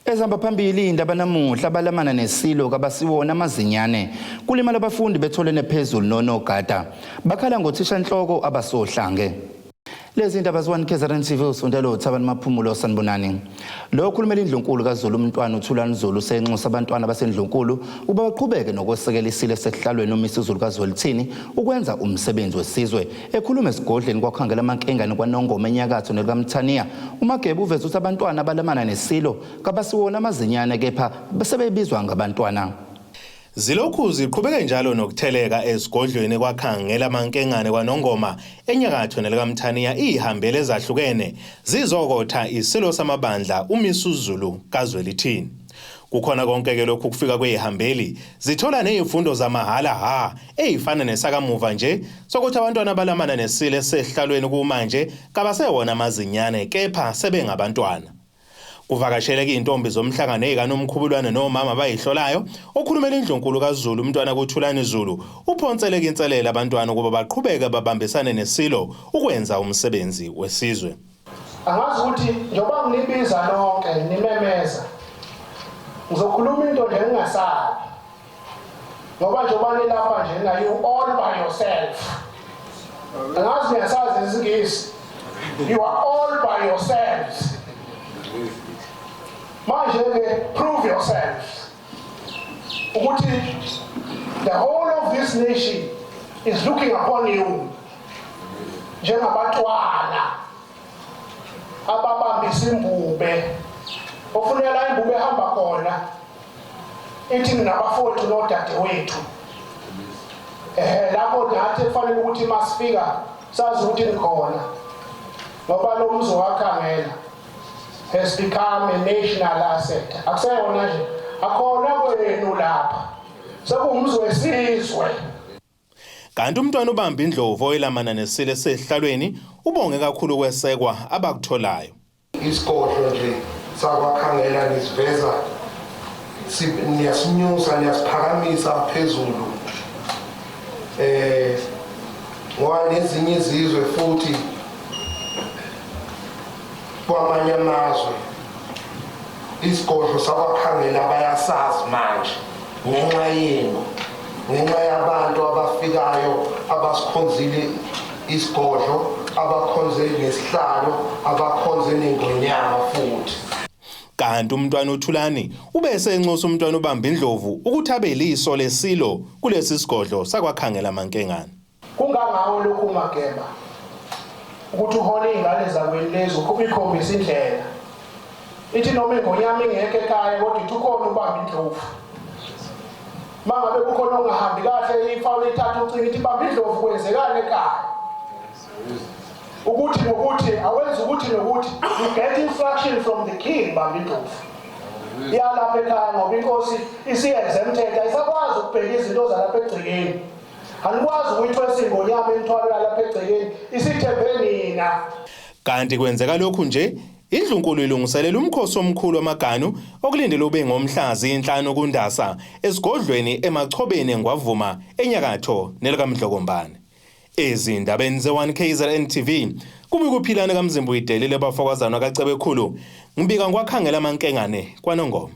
Ezihamba phambili indaba namuhla abalamana nesilo kabasiwona amazinyane. Kulimala abafundi betholene phezulu nonogada. Bakhala ngothishanhloko abasohlange. Lezi ndaba ziwani KZN TV usifundela uThabani Maphumulo sanibonani. Lo okhulumela indlunkulu kaZulu uMntwana uThulani Zulu usenxusa abantwana basendlunkulu ukuba baqhubeke nokwesekela isilo esehlalweni uMisuzulu kaZwelithini ukwenza umsebenzi wesizwe. Ekhuluma esigodlweni kwakhangela amankengane kwaNongoma enyakatho nelikaMthaniya, uMageba uveze ukuthi abantwana abalamana nesilo kabasiwona amazinyane kepha sebebizwa ngabantwana. Zilokhu ziqhubeke njalo nokutheleka esigodlweni kwakhangela amankengane kwaNongoma enyakatho nelikaMthaniya iy'hambeli ezahlukene zizokotha isilo samabandla uMisuzulu kaZwelithini. Kukhona konke-ke lokhu kufika kwey'hambeli zithola ney'fundo zamahhala hha ey'fana nesakamuva nje sokuthi abantwana abalamana nesile esehlalweni kumanje kabasewona amazinyane kepha sebengabantwana. Kuvakasheleke iy'ntombi zomhlangano ey'kaNomkhubulwane nomama abayihlolayo. Okhulumela iNdlunkulu kaZulu uMntwana kuThulani Zulu uphonseleke inselele abantwana ukuba baqhubeke babambisane neSilo ukwenza umsebenzi wesizwe. Angazi ukuthi njengoba nginibiza nonke nimemeza ngizokhuluma into nje ngingasabi ngoba njengoba nilapha nje na you all by yourself. Angazi niyasazi isiNgisi. You are all by yourselves. Manje ke prove yourselves ukuthi the whole of this nation is looking upon you njengabatwana ababambisa imbube ofunela imbube ehamba khona ithi nginabafowethu nodadewethu ehe lapho nathi kufanele ukuthi masifika sazi ukuthi nikhona ngoba lo mzi wakhangela has become a national asset akuseyona nje akhona kwenu lapha sekuwumzi wesizwe. Kanti umntwana ubamba indlovu oyelamana nesile esehlalweni ubonge kakhulu ukwesekwa abakutholayo. Isigodlo nje sakwakhangela nisiveza niyasinyusa niyasiphakamisa phezulu eh ngoba nezinye izizwe futhi kwamanye amazwe Isigodlo sakwaKhangela bayasazi manje ngenxa yenu, ngenxa yabantu abafikayo abasikhonzile isigodlo, abakhonze nesihlalo, abakhonze nengonyama futhi. Kanti uMntwana uThulani ube esenxusa uMntwana uBambindlovu ukuthi abe liso leSilo kulesi sigodlo sakwaKhangelamankengane. Kungangawo lokhu Mageba ukuthi uhole iy'ngane zakwenu lezi uyikhombise indlela. Ithi noma ingonyama ingekho ekhaya kodwa ithi ukhona ubamba indlovu. Uma ngabe kukhona okungahambi kahle ifawula ithatha ucingo ithi bamba indlovu kwenzekani ekhaya. Ukuthi nokuthi awenzi ukuthi nokuthi you get instruction from the king bamba indlovu. Iyalapha ekhaya ngoba inkosi isiyenze emthetho ayisakwazi ukubheka izinto zalapha egcekeni. Anikwazi ukuyithwesa ingonyama imithwalo yalapha egcekeni isithembe nina. Kanti kwenzeka lokhu nje, iNdlunkulu ilungiselela umkhosi omkhulu wamaganu okulindelwe ube ngomhla zinhlanu kuNdasa esigodlweni eMachobeni eNgwavuma enyakatho nelikaMdlokombane. Ezindabeni ze-1 KZN TV kube kuphilane kaMzimba uyidelile bafokazana kaCebekhulu ngibika ngikwakhangela amankengane kwaNongoma.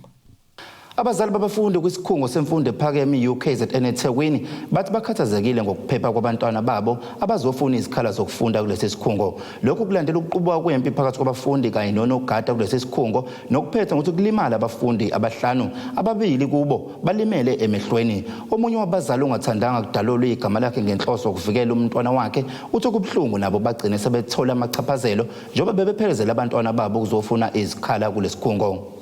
Abazali babafundi kwisikhungo semfundo ephakeme i-UKZN eThekwini bathi bakhathazekile ngokuphepha kwabantwana babo abazofuna izikhala zokufunda kulesi sikhungo. Lokhu kulandela ukuqubuka kwempi phakathi kwabafundi kanye nonogada kulesi sikhungo nokuphetha ngokuthi kulimala abafundi abahlanu, ababili kubo balimele emehlweni. Omunye wabazali ongathandanga kudalulwe igama lakhe ngenhloso yokuvikela umntwana wakhe uthi kubuhlungu nabo bagcine sebethola amachaphazelo njengoba bebephelezela abantwana babo ukuzofuna izikhala kulesikhungo.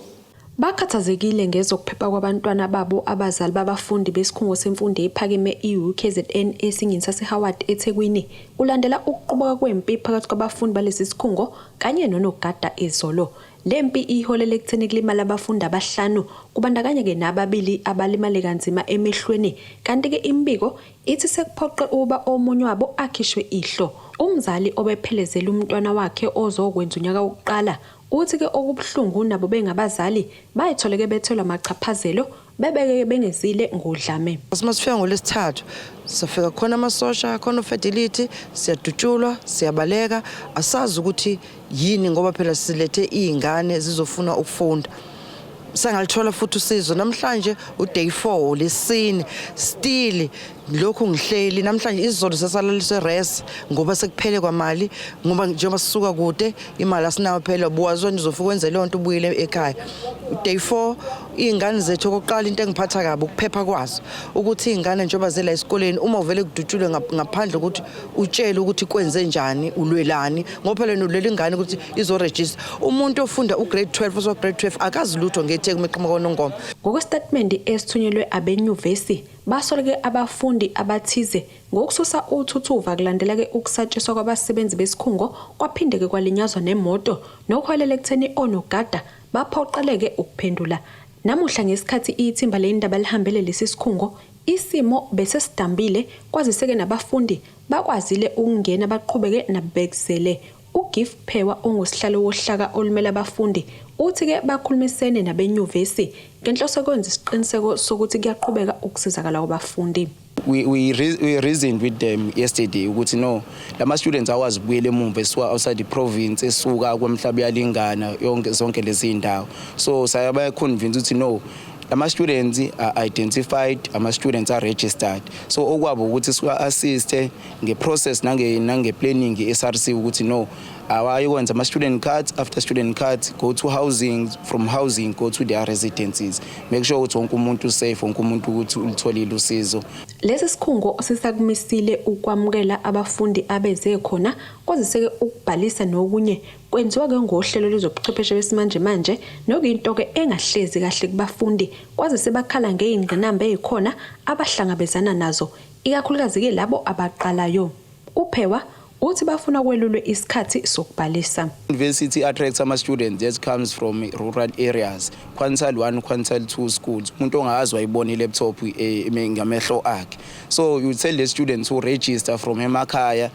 Bakhathazekile ngezokuphepha kwabantwana babo abazali babafundi besikhungo semfundo ephakeme i-UKZN esingini saseHoward eThekwini kulandela ukuqubuka kwempi phakathi kwabafundi balesi sikhungo kanye nonogada izolo. Le mpi iholele ekutheni kulimale abafundi abahlanu kubandakanya-ke nababili abalimale kanzima emehlweni kanti-ke imibiko ithi sekuphoqe ukuba omunye wabo akhishwe ihlo. Umzali obephelezela umntwana wakhe ozokwenza unyaka wokuqala Uthi-ke okubuhlungu nabo bengabazali bayitholeke bethelwa amachaphazelo bebeke bengezile ngodlame. Uma sifika ngoLwesithathu sifika khona amasosha khona ofedilithi siyadutshulwa siyabaleka asazi ukuthi yini ngoba phela silethe iy'ngane zizofuna ukufunda. Sangalithola futhi usizo namhlanje, uday 4 lesine, still lokhu ngihleli. Namhlanje, izolo sasalaliswe res ngoba sekuphele kwamali, ngoba njengoba sisuka kude, imali asinayo phela. Buwazi wena uzofika wenze leyo nto, ubuyele ekhaya. Day 4, iy'ngane zethu, okokuqala into engiphatha kabi ukuphepha kwazo, ukuthi iy'ngane njengoba zela esikoleni, uma uvele kudutshulwe ngaphandle ukuthi utshele ukuthi kwenze njani, ulwelani, ngoba phela ulwela ingane ukuthi izorejista. Umuntu ofunda ugrade 12, oso-grade 12, akazi lutho ngeTheku meqhamuka kwaNongoma. Ngokwesitatimende esithunyelwe abenyuvesi, basoleke abafundi abathize ngokususa uthuthuva kulandela-ke ukusatshiswa kwabasebenzi besikhungo, kwaphinde-ke kwalinyazwa nemoto, nokuholela ekutheni onogada baphoqeleke ukuphendula. Namuhla ngesikhathi ithimba lendaba lihambele lesi sikhungo, isimo bese sidambile, kwazise-ke nabafundi bakwazile ukungena baqhubeke nabekuzele. UGift Phewa, ongusihlalo wohlaka olumela abafundi, uthi-ke bakhulumisene nabenyuvesi ngenhloso yokwenza isiqiniseko sokuthi kuyaqhubeka ukusizakala kwabafundi. We reasoned with them yesterday ukuthi no, lama students awazi ukubuyela emumva esuka outside the province, esuka kwemhlaba uyalingana, yonke zonke lezi ndawo. So sayaba convince ukuthi no, lama students are identified, ama students are registered, so okwabo ukuthi siwa assist nge-process nange planning i-SRC ukuthi no, awayokwenza ama student cards, after student cards go to housing, from housing go to their residences, make sure ukuthi wonke umuntu safe, wonke umuntu ukuthi ulitholile usizo. Lesi sikhungo sisakumisile ukwamukela abafundi abeze khona, kwazise-ke ukubhalisa nokunye kwenziwa-ke ngohlelo lwezobuchwepheshe besimanjemanje, nokuyinto-ke engahlezi kahle kubafundi, kwazise bakhala ngey'ngqinamba ey'khona abahlangabezana nazo, ikakhulukazi-ke labo abaqalayo. UPhewa uthi bafuna kwelulwe isikhathi sokubhalisa. University attracts ama students that comes from rural areas, quintile 1, quintile 2 schools, umuntu ongazi wayibona i-laptop ngamehlo akhe. So you tell the students who register from emakhaya,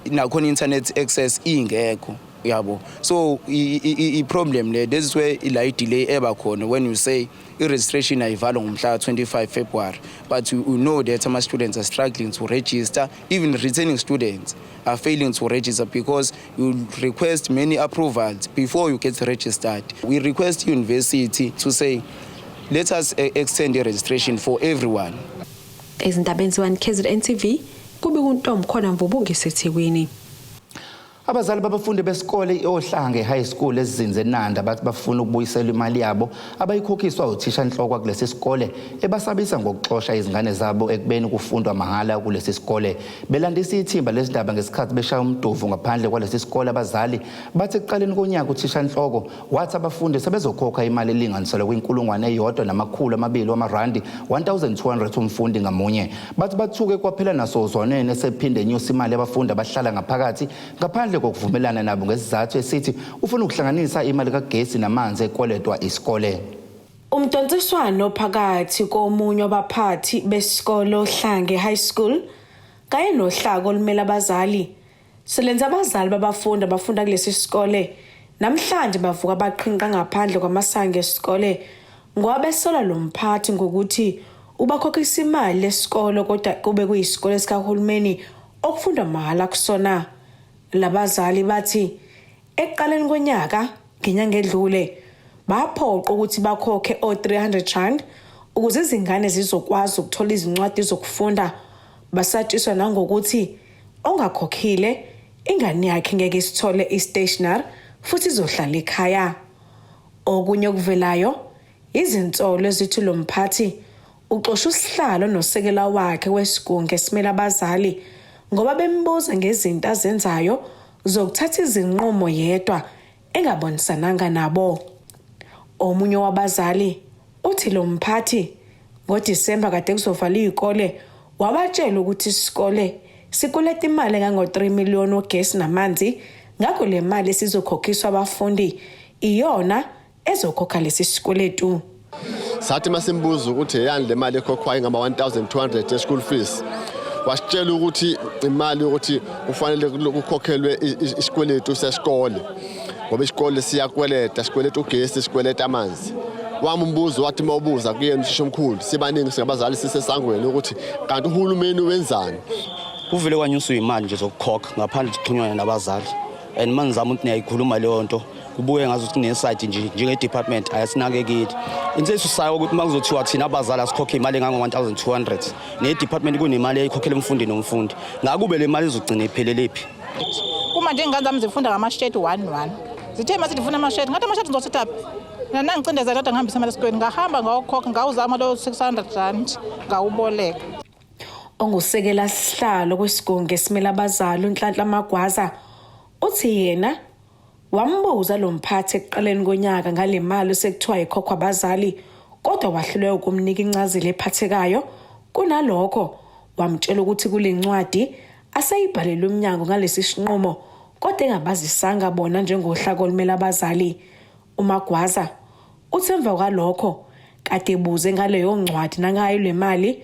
nakhona internet access ingekho, yabo. So i-problem le, this is where la i-delay eba khona when you say i-registration ayivalwa ngomhla 25 February, but you know that ama students are struggling to register. Even returning students are failing to register because you request many approvals before you get registered. We request university to say let us extend the registration for everyone. Ezindabeni ze-1 KZN TV, kube kuntomkhona Mvubu ngiseThekwini. Abazali babafundi besikole iOhlange High School esizinze eNanda bathi bafuna ukubuyisela imali yabo abayikhokhiswa uthisha nhloko kulesi sikole, ebasabisa ngokuxosha izingane zabo ekubeni kufundwa mahhala kulesi sikole. Belandisa ithimba lezindaba ngesikhathi beshaya umduvu ngaphandle kwalesi sikole, abazali bathi ekuqaleni konyaka uthisha nhloko wathi abafundi sebezokhokha imali elinganiselwa kwi-1200 wamarandi, 1200 umfundi ngamunye. Bathi bathuke kwaphela nasozwaneni esephinde enyusa imali yabafundi abahlala ngaphakathi ngaphandle kokuvumelana nabo, ngesizathu esithi ufuna ukuhlanganisa imali kagesi namanzi ekweletwa isikole. Umdonsiswano phakathi komunye wabaphathi besikolo Hlange High School kanye nohlaka olumela abazali selenza abazali babafundi abafunda kulesi sikole namhlanje bavuka baqhinqa ngaphandle kwamasango esikole, ngoba besola lo mphathi ngokuthi ubakhokhisa imali lesikolo kodwa kube kuyisikole sikahulumeni okufundwa mahhala kusona. Labazali bathi ekuqaleni konyaka, ngenyanga edlule, baphoqa ukuthi bakhokhe o-300 rand ukuze izingane zizokwazi ukuthola izincwadi zokufunda. Basatshiswa nangokuthi ongakhokhile ingane yakhe ngeke isithole i-stationery futhi izohlala ekhaya. Okunye okuvelayo izinsolo ezithi lo mphathi uxosha usihlalo nosekela wakhe wesigungu esimele abazali ngoba bembuza ngezinto azenzayo zokuthatha izinqumo yedwa engabonisananga nabo. Omunye wabazali uthi lo mphathi ngoDisemba kade kuzovala izikole wabatshela ukuthi isikole sikweleta imali engango-3 million wogesi namanzi, ngakho le mali esizokhokhiswa abafundi iyona ezokhokha lesi sikweletu. Sathi masimbuza ukuthi eyani le mali ekhokhwayo ngama 1200 e-school fees, wasitshela ukuthi imali yokuthi kufanele kukhokhelwe isikweletu sesikole, ngoba isikole siyakweleta, sikweleta ugesi, sikweleta amanzi. Wami umbuzo wathi uma ubuza kuyena uthisha omkhulu, sibaningi singabazali sisesangweni, ukuthi kanti uhulumeni wenzani? Kuvele kwanyuswa imali nje zokukhokha ngaphandle kuxhunywana nabazali. And uma ngizama ukuthi niyayikhuluma leyo nto, kubuye ngazuthi kune-side nje njenge-department ayasinakekeli. Into esusayo ukuthi uma kuzothiwa thina abazali asikhokhe imali engango-1200, ne-department kunemali eyikhokhela umfundi nomfundi, ngakube le mali izogcina iphelele phi? Kuma nje ingane zami zifunda ngama-shirt one one. Zithe masithi ndifuna ama-shirt, ngathi ama-shirt ngizothatha phi? Mina nangicindezela, kodwa ngihambisa imali esikolweni, ngahamba ngawukhokha, ngawuzama lo R600, ngawuboleka. Ongusekela sihlalo kwesigungu esimele abazali, uNhlanhla Magwaza, uthi yena wambuza lo mphathi ekuqaleni konyaka ngale mali sekuthiwa ikhokhwa abazali, kodwa wahluleka ukumnika incazelo ephathekayo. Kunalokho wamtshela ukuthi kule ncwadi aseyibhalele umnyango ngalesi sinqumo, kodwa engabazisanga bona njengohlaka olumele abazali. UMagwaza uthi emva kwalokho kade ebuze ngaleyo ncwadi nangayo le mali,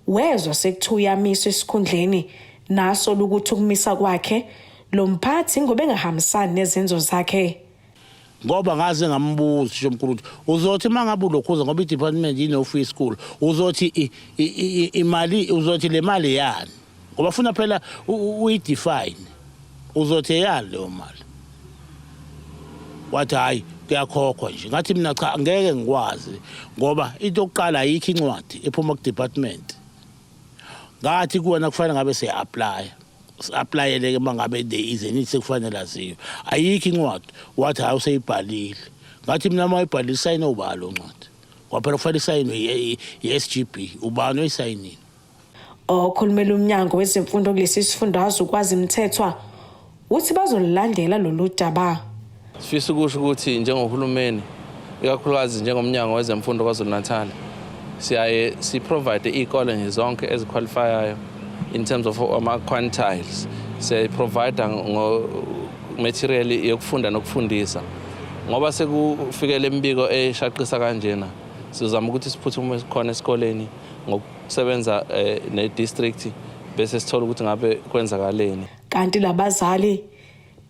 wezwa sekuthiwa uyamiswa esikhundleni, naso ukuthi ukumisa kwakhe lo mphathi ngoba engahambisani nezenzo zakhe. Ngoba ngaze ngambuza uthisha omkhulu ukuthi uzothi uma ngabe ulokhuza, ngoba i-department ine-free school, uzothi imali, uzothi le mali yani, ngoba funa phela uyi-define, uzothi eyani leyo mali? Wathi hhayi, kuyakhokhwa nje. Ngathi mina cha, ngeke ngikwazi, ngoba into yokuqala ayikho incwadi ephuma ku-department. Ngathi kuwena kufanele ngabe siya-applya, si-applyele-ke uma ngabe there is a need, sekufanele aziwe, ayikho incwadi. Wathi hhayi, useyibhalile. Ngathi mina uma uyibhalile, isayine ubani lo ncwadi? Kwaphela kufanele isayinwe i-SGB, ubani oyisayinile? Okhulumela umnyango wezemfundo kulesi sifundazwe, uKwazi Mthethwa, uthi bazolulandela lolu daba. Sifisa ukusho ukuthi njengohulumeni, ikakhulukazi njengomnyango wezemfundo KwaZulu-Natal, siyaye si-provide iy'kole nje zonke ezi-qualifyayo in terms of ama-quantiles, siyayi-provide ngo-material yokufunda nokufundisa. Ngoba sekufikele imibiko eshaqisa kanjena, sizama ukuthi siphuthume khona esikoleni ngokusebenza ne-district, bese sithola ukuthi ngabe kwenzakaleni. Kanti labazali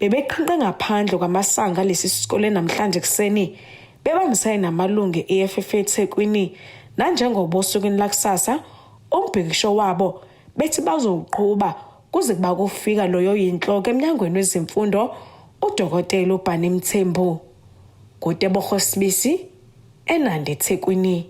bebeqhinqe ngaphandle kwamasanga lesi sikole namhlanje ekuseni, bebambisane namalungu e-EFF eThekwini, nanjengoba osukwini lakusasa umbhikisho wabo bethi bazowuqhuba kuze kuba kufika loyo yinhloko emnyangweni wezemfundo, uDokotela uBhani Mthembu. Ngutebogo Sibisi, eNanda, eThekwini.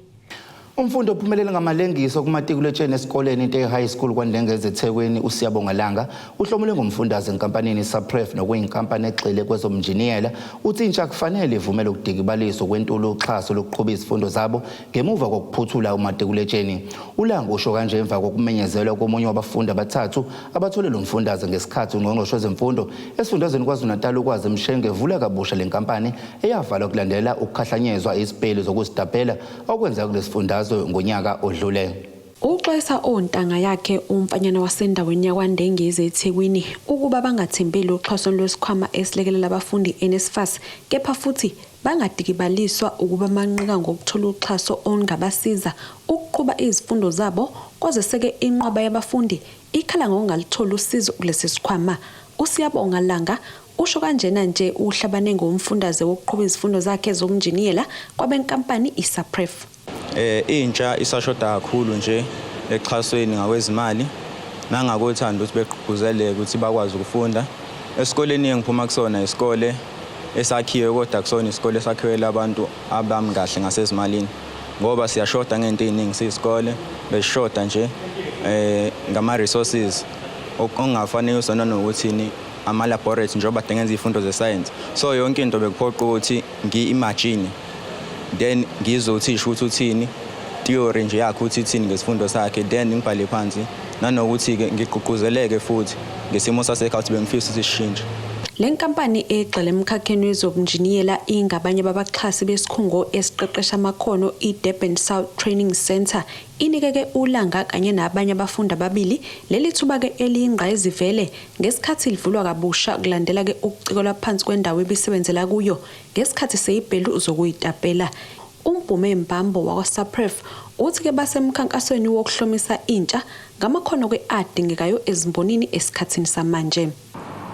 Umfundi ophumelele ngamalengiso kumatikuletsheni esikoleni into High School KwaNdengezi eThekwini, uSiyabonga Langa, uhlomule ngomfundaze enkampanini Sapref, nokuyinkampani egxile kwezomnjiniyela. Uthi intsha kufanele ivumele ukudikibaliswa kwentula uxhaso lokuqhuba izifundo zabo ngemuva kokuphuthula umatikuletsheni. ULanga usho kanje emva kokumenyezelwa komunye wabafundi abathathu abathole lo mfundaze ngesikhathi ungqongqoshe wezemfundo esifundazweni KwaZulu-Natal, uKwazi Mshengu, evula kabusha le nkampani eyavalwa kulandela ukukhahlanyezwa izibhelu zokuzitapela okwenzeka kulesifundazwe ngonyaka odlule. Uxwayisa ontanga yakhe umfanyana wasendaweni yakwaNdengezi eThekwini ukuba bangathembeli uxhaso lwesikhwama esilekelela abafundi NSFAS, kepha futhi bangadikibaliswa ukuba manqika ngokuthola uxhaso olungabasiza ukuqhuba izifundo zabo, kwaziseke inqwaba yabafundi ikhala ngokungalitholi usizo kulesi sikhwama. USiyabonga Langa usho kanjena nje uhlabane ngomfundaze wokuqhuba izifundo zakhe zobunjiniyela kwabenkampani iSapref. Intsha isashoda kakhulu nje exhasweni ngakwezimali nangakothando ukuthi begqugquzeleke ukuthi bakwazi ukufunda. Esikoleni engiphuma kusona, isikole esakhiwe, kodwa kusona isikole esakhiwele abantu abami kahle ngasezimalini, ngoba siyashoda ngento ey'ningi siyisikole. Besishoda nje ngama-resources okungafanele nanokuthini, ama-laboratory, njengoba kade ngenza iy'fundo ze-science, so yonke into bekuphoqa ukuthi ngiyi-imagine, then ngizwe uthisha ukuthi uthini, theory nje yakhe ukuthi ithini ngesifundo sakhe, then ngibhale phansi, nanokuthi-ke ngigqugquzeleke futhi ngesimo sasekhaya ukuthi bengifisa ukuthi sishintshe. Le nkampani egxile emkhakheni wezobunjiniyela ingabanye babaxhasi besikhungo esiqeqesha amakhono i-Durban South Training Centre. Inikeke uLanga kanye nabanye abafundi ababili leli thuba-ke eliyingqayizivele ngesikhathi livulwa kabusha kulandela-ke ukucikelwa phansi kwendawo ebisebenzela kuyo ngesikhathi seyibhelu zokuyitapela. UMpume Mbambo wakwaSapref uthi-ke basemkhankasweni wokuhlomisa intsha ngamakhono-ke adingekayo ezimbonini esikhathini samanje.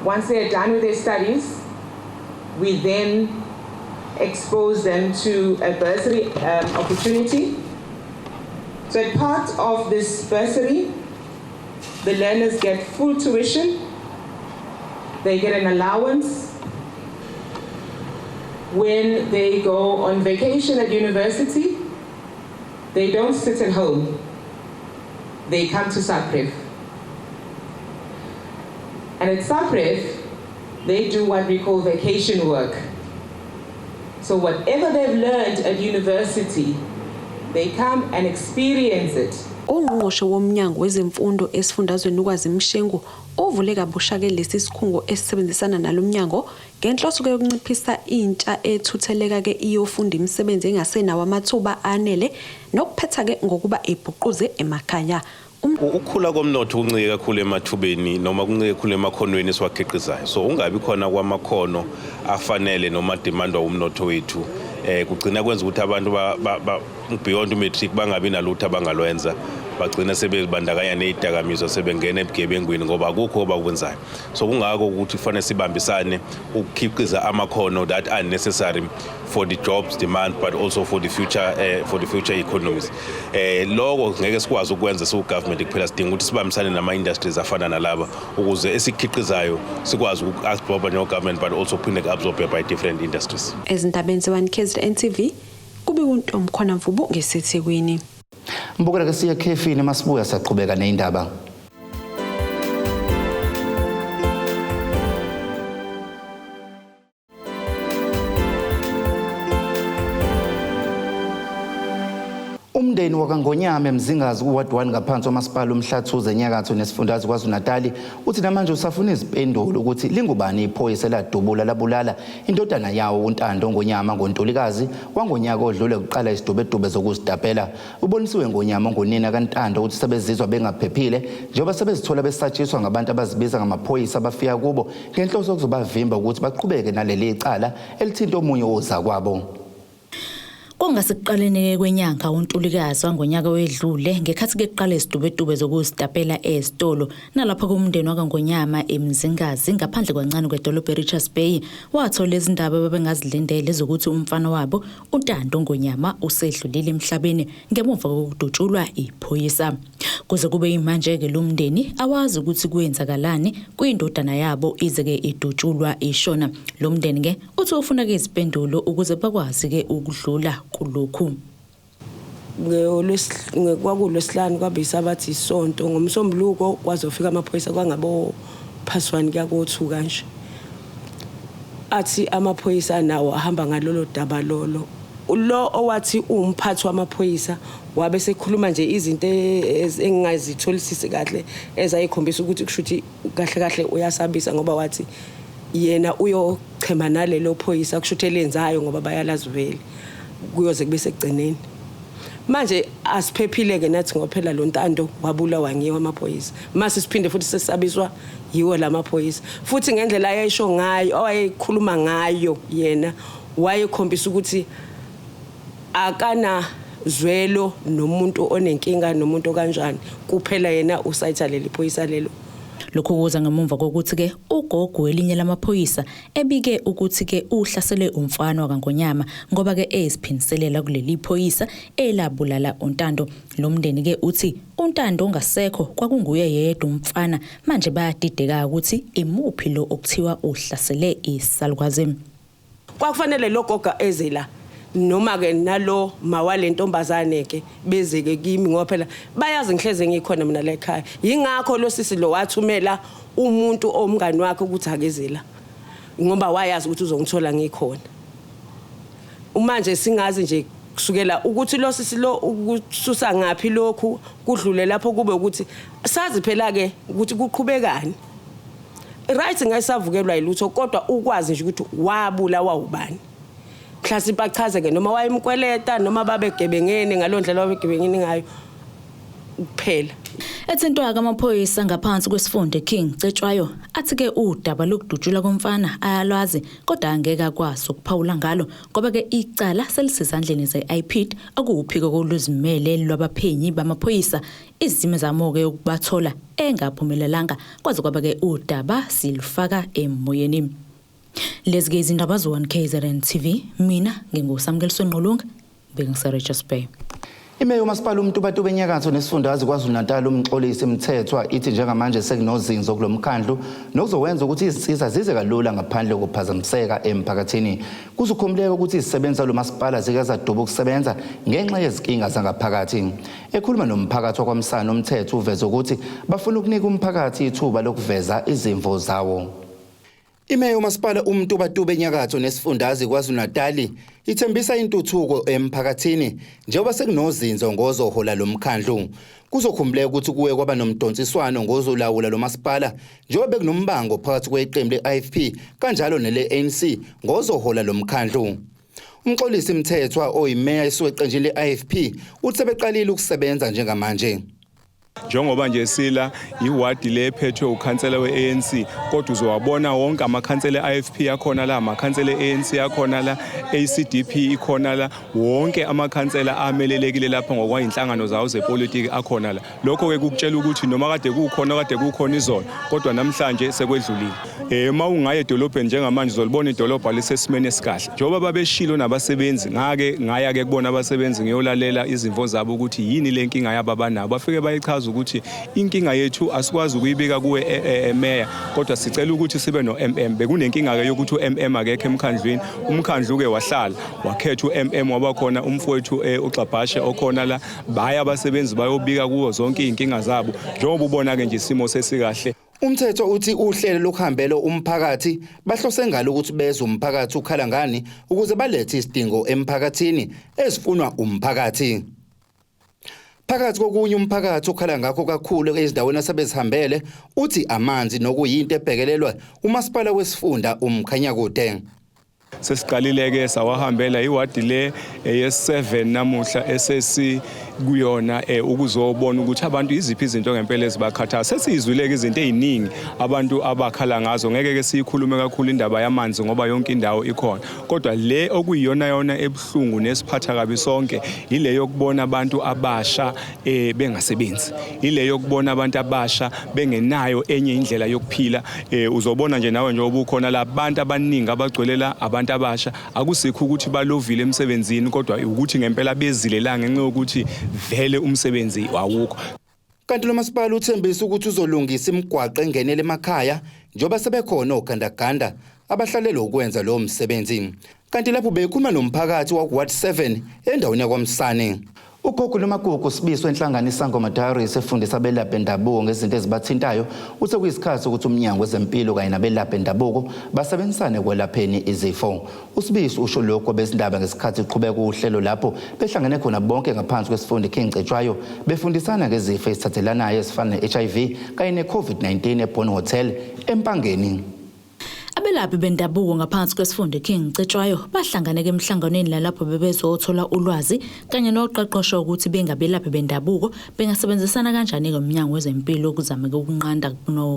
Once they are done with their studies, we then expose them to a bursary opportunity. So, as part of this bursary, the learners get full tuition. They get an allowance when they go on vacation at university. They don't sit at home. They come to Sapref. And at Sapref, they do what we call vacation work. So whatever they've learned at university, they come and experience it. Ungqongqoshe womnyango wezemfundo esifundazweni uKwazi Mshengu uvule kabusha-ke lesi sikhungo esisebenzisana nalo mnyango ngenhloso yokunciphisa intsha ethutheleka-ke iyofunda imisebenzi engasenawo amathuba anele nokuphetha-ke ngokuba ibhuquze emakhaya. Ukukhula komnotho kuncike kakhulu emathubeni noma kuncike kakhulu emakhonweni esiwakhiqizayo, so ungabi khona kwamakhono afanele noma demandwa umnotho wethu kugcina kwenza ukuthi abantu beyond matric bangabi nalutho abangalwenza, bagcina sebezibandakanya nezidakamizwa, sebengena ebugebengwini ngoba akukho abakwenzayo. So kungako ukuthi kufanele sibambisane ukukhiqiza amakhono that are necessary for the jobs demand but also for the future economies. Lokho ngeke sikwazi ukwenza siwu-government kuphela, sidinga ukuthi sibambisane nama-industries afana nalaba ukuze esikhiqizayo sikwazi uku-absorba njengo-government but also phinde ku-absorbe by different industries. Ezindabeni ze-1 KZN TV kubika uNtomkhona Mvubu ngeseThekwini. Mbukela ke, siye ekhefini, masibuya siyaqhubeka nezindaba. Umndeni wakaNgonyama eMzingazi ku-Ward 1 ngaphansi kwamasipala uMhlathuze enyakatho nesifundazwe KwaZulu-Natali uthi namanje usafuna izimpendulo ukuthi lingubani iphoyisa eladubula labulala indodana yawo uNtando Ngonyama ngoNtulikazi wangonyaka odlule kuqala isidubedube zokuzitapela. Ubonisiwe Ngonyama ngonina kaNtando ukuthi sebezizwa bengaphephile njengoba sebezithola besatshiswa ngabantu abazibiza ngamaphoyisa abafika kubo ngenhloso yokuzobavimba ukuthi baqhubeke naleli cala elithinta omunye wozakwabo. Kungasekuqaleni kwenyanga uNtulikazi wangonyaka wedlule ngekhathi kuqala izidubedube zokuzitapela ezitolo nalapho kumndeni wakaNgonyama eMzingazi ngaphandle kwancane kwedolobha eRichards Bay wathola izindaba ababengazilindele zokuthi umfana wabo uNtando Ngonyama usedlulile emhlabeni ngemuva kokudutshulwa iphoyisa. Kuze kube imanje-ke lo mndeni awazi ukuthi kwenzakalani kwindodana yabo ize-ke idutshulwa ishona. Lo mndeni-ke uthi ufuna-ke izimpendulo ukuze bakwazi-ke ukudlula kulokhu. Kwakulwesihlanu, kwabe isabathi, isonto, ngomsombuluko kwazofika amaphoyisa kwangabo past 1 kuya ko-2 kanje. Athi amaphoyisa nawo ahamba ngalolo daba lolo. Lo owathi umphathi wamaphoyisa wabe sekhuluma nje izinto engingazitholisisi kahle ezayikhombisa ukuthi kusho ukuthi kahle kahle uyasabisa, ngoba wathi yena uyochema nalelo phoyisa, kusho ukuthi elenzayo ngoba bayalazi vele kuyoze kube sekugcineni. Manje asiphephile ke nathi ngoba phela lo Ntando wabulawa ngiwo amaphoyisa. Mase siphinde futhi sesabiswa yiwo lamaphoyisa futhi ngendlela ayesho ngayo, owayekhuluma ngayo, yena wayekhombisa ukuthi akana zwelo nomuntu onenkinga nomuntu kanjani, kuphela yena usayitha leli phoyisa lelo. Lokhu kuza ngemuva kokuthi-ke ugogo welinye lamaphoyisa ebike ukuthi-ke uhlaselwe umfana wakaNgonyama ngoba-ke eziphindiselela kuleli phoyisa elabulala uNtando. Lo mndeni-ke uthi uNtando ongasekho kwakunguye yedwa umfana, manje bayadideka ukuthi imuphi lo okuthiwa uhlasele isalukwazi. Kwakufanele lo gogo eze la noma ke nalo mawale ntombazane ke bezeke kimi, ngoba phela bayazi ngihleze ngikhona mina la ekhaya. Yingakho lo sisi lo wathumela umuntu omngani wakhe ukuthi akeze la, ngoba wayazi ukuthi uzongithola ngikhona. Manje singazi nje kusukela ukuthi lo sisi lo ukususa ngaphi lokhu kudlule lapho kube ukuthi sazi phela ke ukuthi kuqhubekani. Right, ngayisavukelwa yilutho, kodwa ukwazi nje ukuthi wabulawa ubani, mhlasimpe achaze ke noma wayemkweleta noma babegebengene ngaloo ndlela babegebengene ngayo kuphela. Ethintwa-ke amaphoyisa ngaphansi kwesifunda King Cetshwayo athi-ke udaba lokudutshulwa komfana ayalwazi, kodwa angeke akwazi ukuphawula ngalo ngoba-ke icala selisezandleni ze-IPID, okuwuphiko koluzimele lwabaphenyi bamaphoyisa. Izimizamo-ke yokubathola engaphumelelanga kwaze kwaba-ke udaba silufaka emoyeni. Lezi-ke izindaba zo-1 KZN TV, mina nginguSamukeliswe Ngqulunga, bengiseRichards Bay. Imeya umasipala uMtubatuba enyakatho nesifundazwe KwaZulu-Natal uMxolisi Mthethwa ithi njengamanje sekunozinzo kulo mkhandlu nokuzowenza ukuthi izinsiza zize kalula ngaphandle kokuphazamiseka emphakathini. Kuzokhumbuleka ukuthi izisebenzi zalo masipala zike zaduba ukusebenza ngenxa yezinkinga zangaphakathi. Ekhuluma nomphakathi wakwaMsane uMthethwa uveze ukuthi bafuna ukunika umphakathi ithuba lokuveza izimvo zawo. Imeya yomasipala uMtubatuba enyakatho nesifundazwe KwaZulu-Natali ithembisa intuthuko emphakathini njengoba sekunozinzo ngozohola lo mkhandlu. Kuzokhumbuleka ukuthi kuye kwaba nomdonsiswano ngozolawula lo masipala njengoba bekunombango phakathi kweqembu le-IFP kanjalo nele-ANC ngozohola lo mkhandlu. UMxolisi Mthethwa oyimeya esuka eqenjini le-IFP uthi sebeqalile ukusebenza njengamanje. Njengoba nje sila iwadi le ephethwe ukhansela we-ANC, kodwa uzowabona wonke amakhansela e-IFP akhona la, amakhansela e-ANC akhona la, ACDP ikhona la, wonke amakhansela amelelekile lapha ngokwayinhlangano zawo zepolitiki akhona la. Lokho-ke kukutshela ukuthi noma kade kukhona kade kukhona izolo, kodwa namhlanje sekwedlulile. Uma ungaya edolobheni njengamanje uzolibona idolobha lisesimeni esikahle. Njengoba babeshilo nabasebenzi, ngake ngaya-ke kubona abasebenzi ngiyolalela izimvo zabo ukuthi yini le nkinga yabo abanabo. Bafike bayichaza ukuthi inkinga yethu asikwazi ukuyibika kuwe meya, kodwa sicela ukuthi sibe no-MM. Bekunenkinga-ke yokuthi u-MM akekho emkhandlwini. Umkhandlu-ke wahlala wakhetha u-MM, wabakhona umfowethu uXabhashe okhona la. Baya abasebenzi bayobika kuwo zonke iy'nkinga zabo. Njengoba ubona-ke nje isimo sesikahle. Umthetho uthi uhlelo lokuhambela umphakathi bahlose ngalo ukuthi bezwe umphakathi ukhala ngani ukuze balethe isidingo emphakathini ezifunwa umphakathi. Phakathi kokunye umphakathi ukhala ngakho kakhulu ezindaweni asebezihambele uthi amanzi nokuyinto ebhekelelwa umasipala wesifunda uMkhanyakude. Sesiqalile-ke sawahambela iwadi le eye-7 namuhla esesikuyona ukuzobona ukuthi abantu iziphi izinto ngempela ezibakhathaza. Sesiyizwile-ke izinto ey'ningi abantu abakhala ngazo, ngeke-ke siyikhulume kakhulu indaba yamanzi ngoba yonke indawo ikhona, kodwa le okuyiyona yona ebuhlungu nesiphatha kabi sonke ile yokubona abantu abasha bengasebenzi, ile yokubona abantu abasha bengenayo enye indlela yokuphila. Uzobona nje nawe njengoba ukhona la, abantu abaningi abagcwele la abantu abasha, akusikho ukuthi balovile emsebenzini, kodwa ukuthi ngempela bezile la ngenxa yokuthi vele umsebenzi awukho. Kanti lo masipala uthembisa ukuthi uzolungisa imigwaqo engenele emakhaya njengoba sebekhona ogandaganda abahlalelwe ukwenza lowo msebenzi. Kanti lapho bekhuluma nomphakathi waku-Ward 7 endaweni yakwaMsane, uGogo Nomagugu Sibiso enhlangano iSangoma Diaries efundisa abelaphi bendabuko ngezinto ezibathintayo uthe kuyisikhathi ukuthi umnyango wezempilo kanye nabelaphi bendabuko basebenzisane ekwelapheni izifo. USibiso usho lokhu kwabezindaba ngesikhathi kuqhubeka uhlelo lapho behlangene khona bonke ngaphansi kwesifundo King Cetshwayo befundisana ngezifo ezithathelanayo ezifana ne-HIV kanye ne-COVID-19 eBond Hotel eMpangeni. Abelaphi bendabuko ngaphansi kwesifundo King Cetshwayo bahlangane-ke emhlanganweni lalapho bebezothola ulwazi kanye noqeqesho ukuthi bengabelaphi bendabuko bengasebenzisana kanjani-ke umnyango wezempilo ukuzama-ke ukunqanda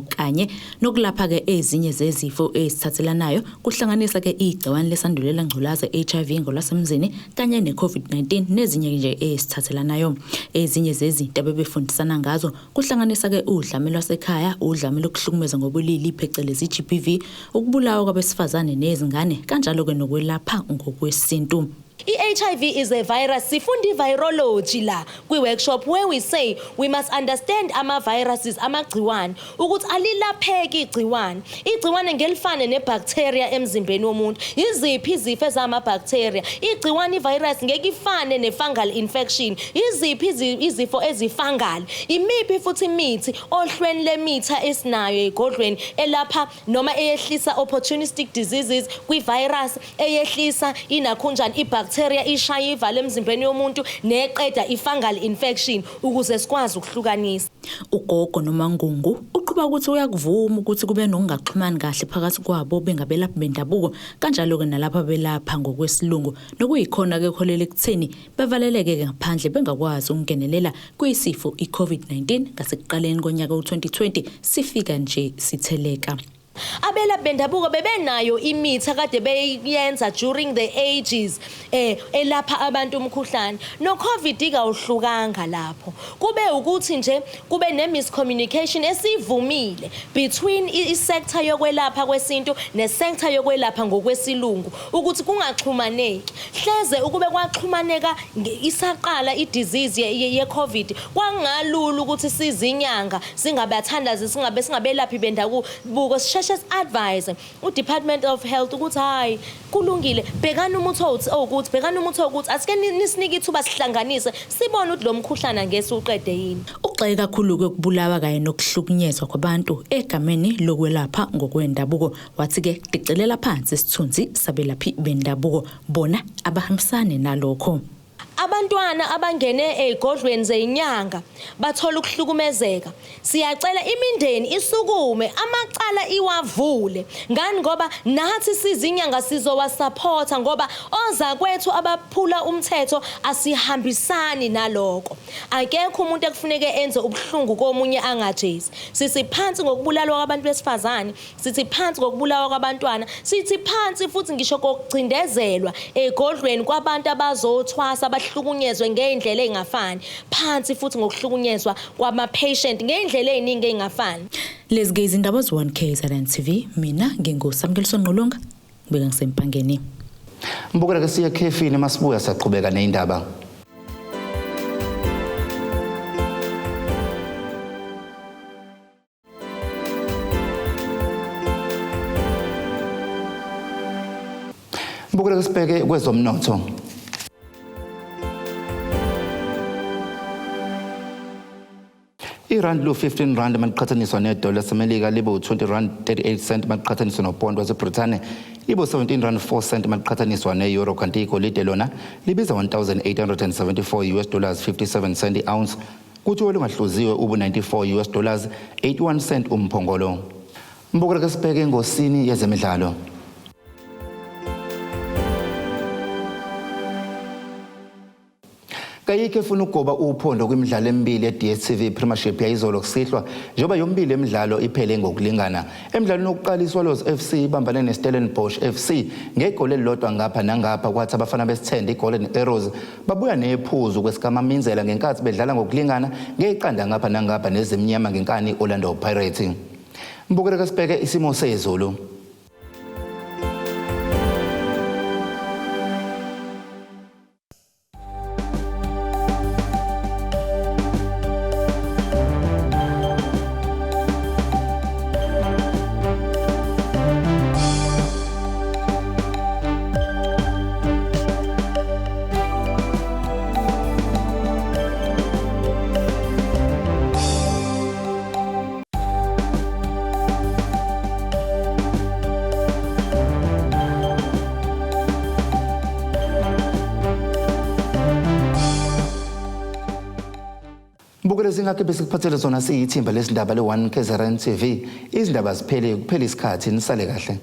kanye nokulapha-ke ezinye zezifo ezithathelanayo, kuhlanganisa-ke igciwane lesandulela ngculaza HIV ngolwasemzini kanye ne-COVID-19 nezinye nje ezithathelanayo. Ezinye zezinto abebefundisana ngazo kuhlanganisa-ke udlame lwasekhaya, udlame lokuhlukumeza ngobulili phecelezi i-GBV, ukubulawa kwabesifazane nezingane, kanjalo-ke nokwelapha ngokwesintu. I-HIV is a virus. Sifunda i-virology la kwi-workshop where we say we must understand ama-viruses, amagciwane, ukuthi alilapheki igciwane. Igciwane ngelifane ne-bacteria emzimbeni womuntu. Iziphi izifo ezama-bacteria? Igciwane, i-virus, ngeke ifane ne-fungal infection. Iziphi izifo ezi-fungal? Imiphi futhi imithi ohlweni lemithi esinayo egodlweni elapha noma eyehlisa opportunistic diseases kwi-virus, eyehlisa inakhunjani i-bacteria ishaya ivale emzimbeni yomuntu neqeda i-fungal infection, ukuze sikwazi ukuhlukanisa. Ugogo Nomangungu uqhuba ukuthi uyakuvuma ukuthi kube nokungaxhumani kahle phakathi kwabo bengabelaphi bendabuko kanjalo-ke nalapha belapha ngokwesilungu, nokuyikhona-ke kuholela ekutheni bevaleleke ngaphandle bengakwazi ukungenelela kwisifo i-COVID-19 ngasekuqaleni konyaka u-2020 sifika nje sitheleka. Abelaphi bendabuko bebenayo imithi akade beyenza during the ages elapha abantu umkhuhlane. No COVID kawuhlukanga lapho. Kube ukuthi nje kube ne miscommunication esivumile between i-sector yokwelapha kwesintu ne-sector yokwelapha ngokwesilungu, ukuthi kungaxhumaneki. Hleze ukube kwaxhumaneka isaqala i-disease ye-COVID, kwangalula ukuthi sizinyanga singabathandazi, singabe singabelaphi bendabuko, sisheshe si-advise u-Department of Health ukuthi hayi, kulungile, bhekani umuthi owukuthi, bhekani umuthi owukuthi, asike nisinike ithuba sihlanganise sibone ukuthi lo mkhuhlane angeke uqede yini. Ugxeke kakhulu-ke ukubulawa kanye nokuhlukunyezwa kwabantu egameni lokwelapha ngokwendabuko, wathi-ke kudicelela phansi isithunzi sabelaphi bendabuko, bona abahambisane nalokho. Abantwana abangene ey'godlweni zeyinyanga bathola ukuhlukumezeka. Siyacela imindeni isukume, amacala iwavule. Ngani? Ngoba nathi sizinyanga sizowasapotha, ngoba ozakwethu abaphula umthetho asihambisani naloko. Akekho umuntu ekufuneke enze ubuhlungu komunye angajezi. Sithi phansi ngokubulalwa kwabantu besifazane, sithi phansi ngokubulawa kwabantwana, sithi phansi futhi ngisho kokucindezelwa ey'godlweni kwabantu abazothwasa abahlukunyezwe ngey'ndlela ey'ngafani, phansi futhi ngokuhlukunyezwa kwama-patient ngey'ndlela ey'ningi ey'ngafani. Lezi-ke izindaba ze-1 KZN TV, mina nginguSamukeliso Ngqulunga, ngibeka ngisempangeni. Mbukela ke siye ekhefini, masibuya siyaqhubeka neyindaba. Mbukela ke sibheke kwezomnotho. Irand lu-15 rand maliqhathaniswa nedola laseMelika, libe u-20 rand 38 cent maliqhathaniswa nopondo waseBrithani, libe u-17 rand 4 cent maliqhathaniswa ne-euro, kanti igolide lona libiza 1874 US dollars 57 cent i-ounce, kuthi olungahluziwe ubu-94 US dollars 81 cent umphongolo. Mbukela ke sibheke engosini yezemidlalo. Kayikho efuna ukugoba uphondo kwimidlalo emibili ye-DStv Premiership yayizolo kusihlwa, njengoba yomibili emidlalo iphele ngokulingana. Emdlalweni wokuqala iSwallows FC ibambane neStellenbosch FC ngegoli elilodwa ngapha nangapha, kwathi abafana besithende iGolden Arrows babuya nephuzu kwesikaMaminzela ngenkathi bedlala ngokulingana ngeqanda ngapha nangapha nezimnyama ngenkani Orlando Pirates. Mbukele ke sibheke isimo sezulu. Mbukele zingakho besikuphathele zona siyithimba lezindaba le-1 KZN TV. Izindaba ziphele kuphela isikhathi, nisale kahle.